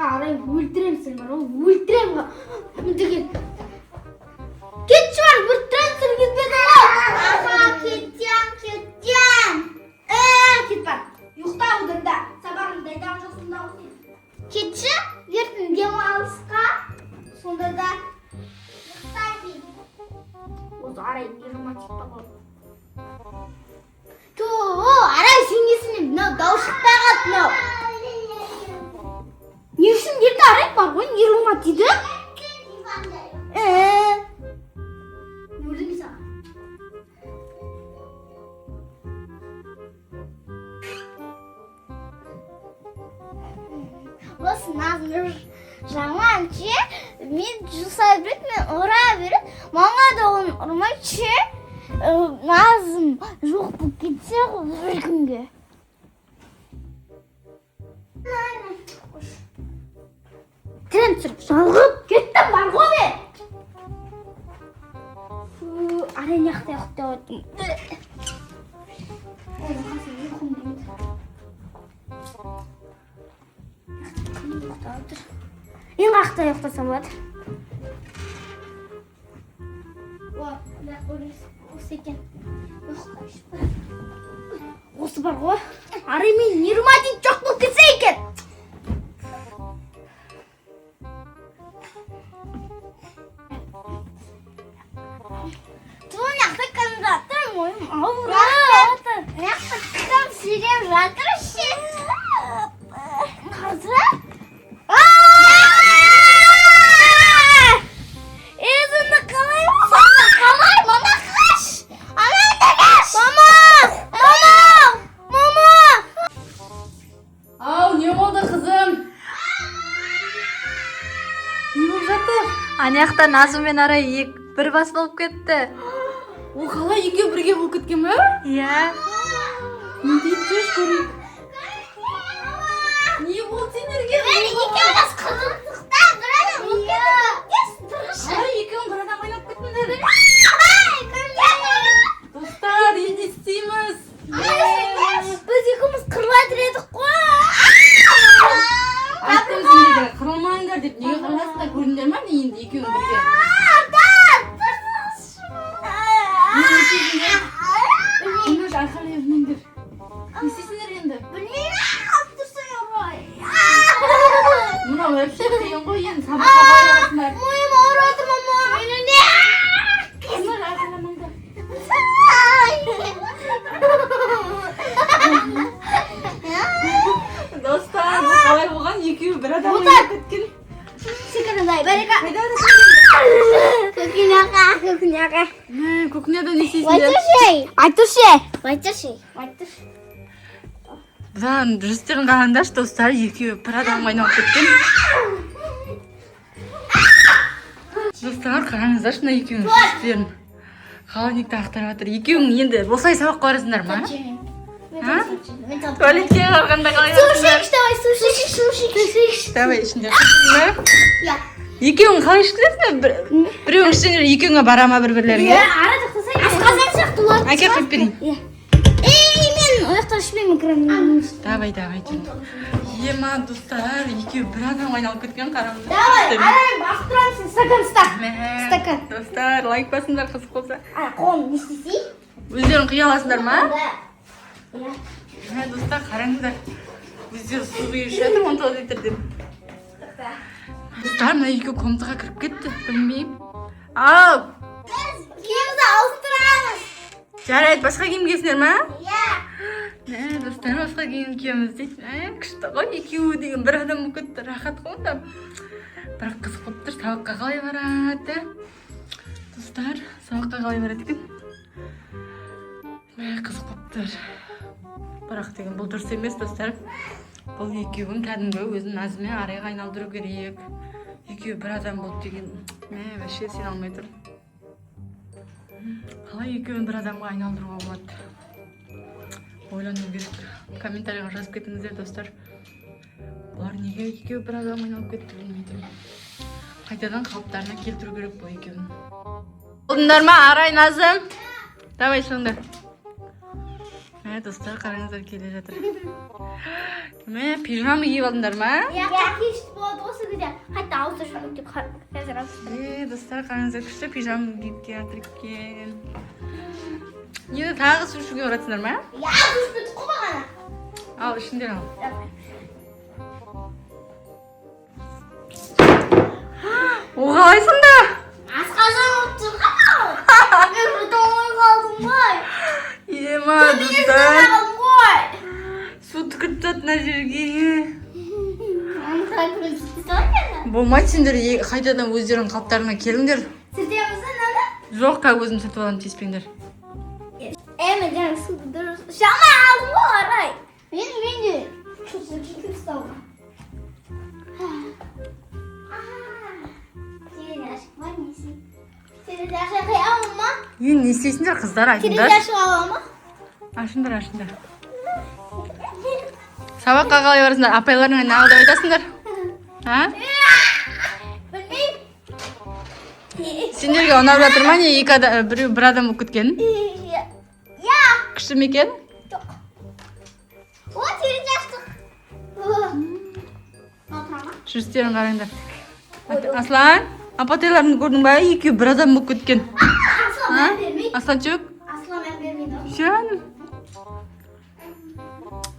Арай, өлтіремін сені бар ғой, өлтіремін ғой. Деген. Кетші, бар, бір трансфер кетпеді ғой. Аха, кетем, кетем. Кет, бар. Ұйықта одан да. Сабағыңды дайындаған жоқсың да ғой сен. Кетші, ертең демалысқа. Сонда да ұйықтаймын. Осы Арай нервыма тиіп қалды. Ту, Арай, сен мынау дауыс шықпай қалды мынау. Не үшін келді, Арай, бар ғой, нервыма тиді? Өлдім саған. Осы Назым жаман ше, мен жасай береді, мен ұра береді. Мама да оны ұрмайды ше. Назым жоқ болып кетсе ғой бір күнге. Трен түсіріп жалғып кеттім бар ғой мен. Фу, Арай мына жақта ұйықтап отырмын. Ой, қазір ұйқым келмейді. Кім ұйықтап отыр? Мен қаяқта ұйықтасам болады? О, мына осы екен. Ұйықтайшы. Осы бар ғой. Арай, мен нервыма тиіп жоқ болып кетсе екен. Ту, мына жақта кім жатыр? Мойным ауырып жатыр. Мына жақта кім сөйлеп жатыр ше? Қазір? Е, сонда қалай? Сонда қалай? Мама, қаш! Ана, қаш! Мама! Мама! Мама! Ау, не болды, қызым? Не болып жатыр? Ана жақта Назым мен Арай бір бас болып кетті. О, қалай, екеуі бірге болып кеткен ба? Иә. Не дейді, жүрші, көрейік. Не болды сендерге? Мен екеуміз қырылдық та, бір адам болып кетті. Қалай екеуің бір адам айналып кеттіңдер? Достар, енді не істейміз? Біз екеуміз қырылатын едік қой. Айттым сендерге, қырылмаңдар деп. Неге қырыласыңдар? Көрдіңдер ма, не, енді екеуің бірге? Не істейсіңдер? Енді айқайлай бермеңдер. Не істейсіңдер енді? Білмеймін, алып тұрсаң ұрай. Мынау вообще қиын ғой енді, сабаққа қалай барасыңдар? Мойным ауырып жатыр, мама. Менің де. Қыздар, айқайламаңдар. Достар, бұл қалай болған? Екеуі бір адам ойнап кеткен. Секірді, бәрека. Қайда барасыңдар енді? Кухняға, кухняға. Мә, кухняда не істейсіңдер? Айтушы. Айтушы. Айтушы. Бұдан жүздерін қараңдаршы, достар, екеуі бір адамға айналып кеткен. Достар, қараңыздаршы мына екеуінің жүздерін. Холодильникті ақтарып жатыр. Екеуің енді осылай сабаққа барасыңдар ма? А? Туалетке барғанда қалай барасыңдар? Суши, давай, суши, суши, суши. Давай, ішінде ма? Я. Екеуің қалай ішкізесіңдер? Біреуің ішсеңдер, екеуіңе бара ма бір бірлеріңе? Ара жақтасай. Асқазан сияқты болады. Әке, құйып берейін. Ей, мен ол жақта ішпеймін, кіремін. Давай, давай, ема, достар, екеуі бір адамға айналып кеткен, қараңыздар. Давай, Арай, басып тұрамын, сен стакан ұста. Мә, Стакан. Достар, лайк басыңдар, қызық болса. А, қолым не істесей? Өздерің құя аласыңдар ма? Иә. Мә, достар, қараңыздар. Өздері су құйып ішіп жатыр 19 литр деп. Достар, мына екеуі комнатаға кіріп кетті, білмеймін. Ау, Біз киімімізді ауыстырамыз. жарайды, басқа киім киесіңдер ма? Иә. Мә, достар, басқа киім киеміз дейді. Мә, күшті ғой, екеуі деген бір адам болып кетті, рахат қой онда. Бірақ қызық болып тұр, сабаққа қалай барады? Достар, сабаққа қалай барады екен? Мә, қызық болып тұр. Бірақ деген бұл дұрыс емес, достар. Бұл екеуін кәдімгі өзін Назым мен Арайға айналдыру керек. Екеуі бір адам болды деген, мә, вообще сене алмай тұрмын. Қалай екеуін бір адамға айналдыруға болады? Ойлану керек. Комментарийға жазып кетіңіздер, достар. Бұлар неге екеуі бір адам айналып кетті, білмей тұрмын. Қайтадан қалыптарына келтіру керек бұл екеуін. Болдыңдар ма, Арай, Назым? Давай, шығыңдар. Мә, достар, қараңыздар, келе жатыр. Мә, пижама киіп алдыңдар ма? Иә, кеш болды. Қайта ауыстырып жүрмек деп қазір ауыстырып. Е, достар, қараңыздар, күшті пижама киіп келатыр екен. Енді тағы су ішуге баратсыңдар ма? Я, су ішіп кеттік қой бағана. Ал, ішіңдер, ал. Давай. О, қалай сонда? Асқазан болып тұр ғой. Мен жұта алмай қалдым ғой. Ема, достар. Қалдым ғой. Су түкіріп тастады мына жерге. Оны қалай көрсете салады? Болмайды, сендер қайтадан өздерің қалыптарыңа келіңдер. Сүртеміз ба мынаны? Жоқ, қазір өзім сүртіп аламын, тиіспеңдер. Е, мен жаңа суды дұрыс іше алмай алдым ғой, Арай. Мен де чувство күйіп ұстауға. Терезе ашық па, несі? Терезе ашық қоямын ма? Енді не істейсіңдер, қыздар, Терезе айтыңдар. ашық ала ма? Ашыңдар, ашыңдар. Сабаққа қалай барасыңдар? Апайларыңа не деп айтасыңдар? А? Білмеймін. Сендерге ұнап жатыр ма, не, екі адам, біреу бір адам болып кеткен? Я. Күшті ме екен? Жоқ. О, терезе аштық. Мынау тұра ма? Жүрістерін қараңдар. Аслан, апатайларыңды көрдің ба? Екеуі бір адам болып кеткен. Аслан А? мән бермейді. Асланчук, Аслан мән бермейді. жаным.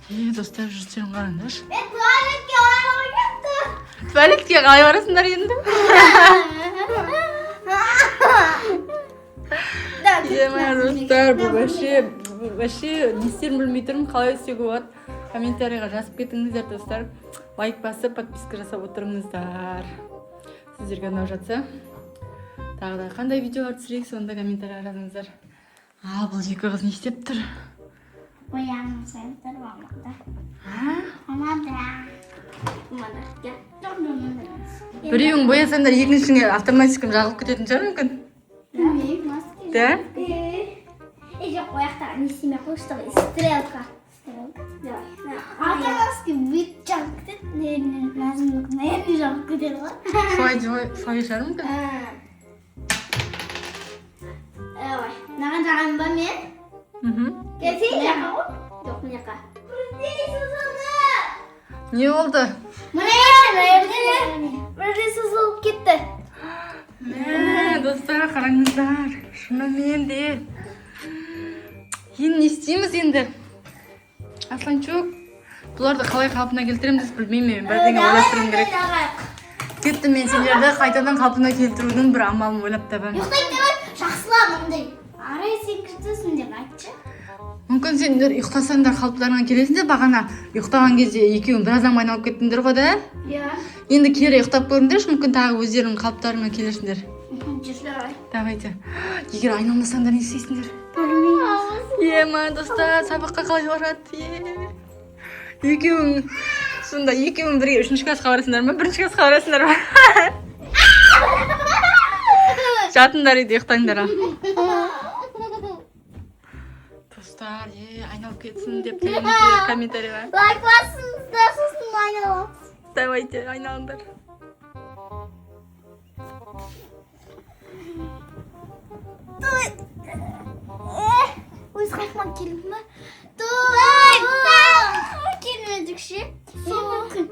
Е, достар, жүрістерін қараңдаршы. Мен туалетке барғым кетті. Туалетке қалай барасыңдар енді? Да, Ема, достар, бұл вообще не істерімді білмей тұрмын, қалай істеуге болады? Комментарийға жазып кетіңіздер, достар. Лайк басып, подписка жасап отырыңыздар. Сіздерге ұнап жатса, тағы да қандай видеолар түсірейік, сонда комментарийға жазыңыздар. Ал бұл екі қыз не істеп тұр? Бояғым сайын мамада. А? Мамада. Мамада. Жоқ, мамада. Біреуің боясаңдар, екіншіңе автоматиком жағылып кететін шығар мүмкін. Білмеймін. Да? Е, жоқ, ояқтағы не істемей ақ қойшы, давай, стрелка. Стрелка. Давай. Автоматически бүйтіп жағып кетеді. Наверное, Назымдікі, наверное, жағып кетеді ғой. Солай, солай шығар мүмкін. Давай. Мынаған жағамын ба мен? Мхм. Келсей, жаққа ғой. Жоқ, мына жаққа. Не болды? Мына жерде, мына жерде. Бірде сызылып кетті. Мә, достар, қараңыздар. Шынымен де. Енді не істейміз енді? Асланчук, бұларды қалай қалпына келтіреміз, білмеймін мен. Бірдеңе ойластыруым керек. Кеттім, мен сендерді қайтадан қалпына келтірудің бір амалын ойлап табамын. Ұйықтайық деп, жақсылап мындай. Арай, сен күштісің деп айтшы. Мүмкін, сендер ұйықтасаңдар, қалыптарыңа келесіңдер. Бағана ұйықтаған кезде екеуің бір адамға айналып кеттіңдер ғой да? Иә. Енді кері ұйықтап көріңдерші, мүмкін, тағы өздеріңнің қалыптарыңа келерсіңдер. Давай. Давайте. Егер айналмасаңдар, не істейсіңдер? Білмеймін. Ема, достар, сабаққа қалай барады? Е. Екеуің сонда, екеуің бірге үшінші классқа барасыңдар ма, бірінші классқа барасыңдар ма? Жатыңдар үйде, ұйықтаңдар, ал. Достар, е, айналып кетсін деп тілеңіздер комментарийға. Лайк басыңыздар, сосын айналамыз. Давайте, айналыңдар. Өз қайтма келдің ба? Той! Келмедік ше. Мүмкін.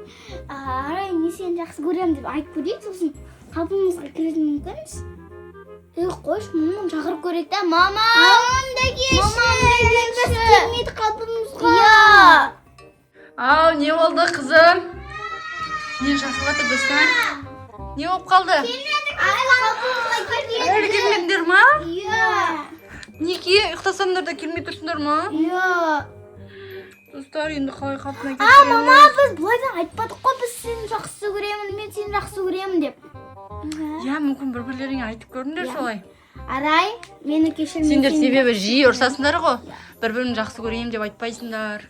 Арай, мен сені жақсы көремін деп айтып көрейік, сосын қалпымызға келетін мүмкінбіз. Ей, қойшы, маманы шақырып көрейік та, мама! Мамам да келші. Мамам да келші. Келмейді қалпымызға. Иә. Ау, не болды, қызым? Не жазылып жатыр, достар? Не болып қалды? Әлі келмедіңдер ма? Иә. Неге ұйықтасаңдар да келмей тұрсыңдар ма? Иә. Достар, енді қалай қалпына А, келтіреміз? мама, біз былайдан айтпадық қой, біз сені жақсы көремін, мен сені жақсы көремін деп. Иә, мүмкін, бір бірлеріңе айтып көріңдер солай. Арай, мені кешір, мен Сендер сені- себебі жиі ұрсасыңдар ғой. Бір бірін жақсы көремін деп айтпайсыңдар.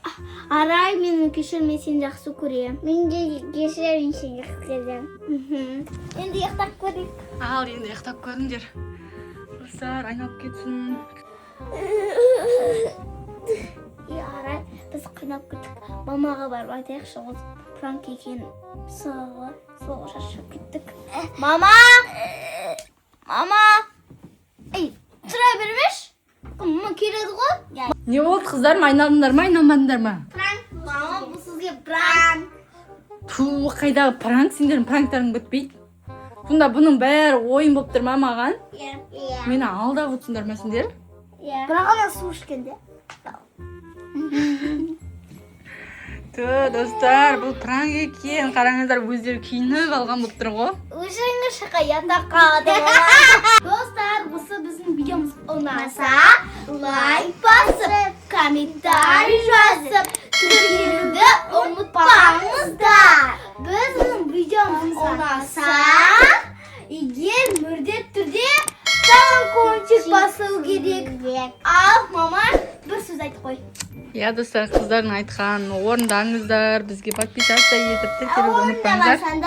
Арай, мені кешір, мен сені жақсы көремін. Мен де кешір, мен сені жақсы көремін. Енді ұйықтап көрейік. Ал енді ұйықтап көріңдер. Достар, айналып кетсін. И, Арай, біз қинап кеттік. Мамаға барып айтайықшы, ол пранк екенін. Сол шаршап кеттік. Мама! Мама! Ей, тұра бермеші. Мама келеді ғой. Не болды, қыздарым, айналдыңдар ма, айналмадыңдар ма? Пранк. Мама, бұл сізге пранк. Ту, қайдағы пранк? Сендердің пранктарың бітпейді. Сонда бұның бәрі ойын болып тұр ма маған? Иә. Иә. Мені алдап отырсыңдар ма сендер? Иә. Бірақ ана су ішкенде. Ту, достар, бұл пранк екен. Қараңыздар, өздері киініп алған болып тұр ғой. Өзіңі шақа ятаққа. Достар, осы біздің видеомыз ұнаса, лайк басып, комментарий жазып, тіркелуді ұмытпаңыздар. Біздің видеомыз ұнаса, егер міндетті түрде колокольчик басу керек. Ал мама, бір сөз айтып қой. Иә, достар, қыздардың айтқанын орындаңыздар, бізге подписаться етіп, тіркелуді ұмытпаңыздар. Орындамасаңдар.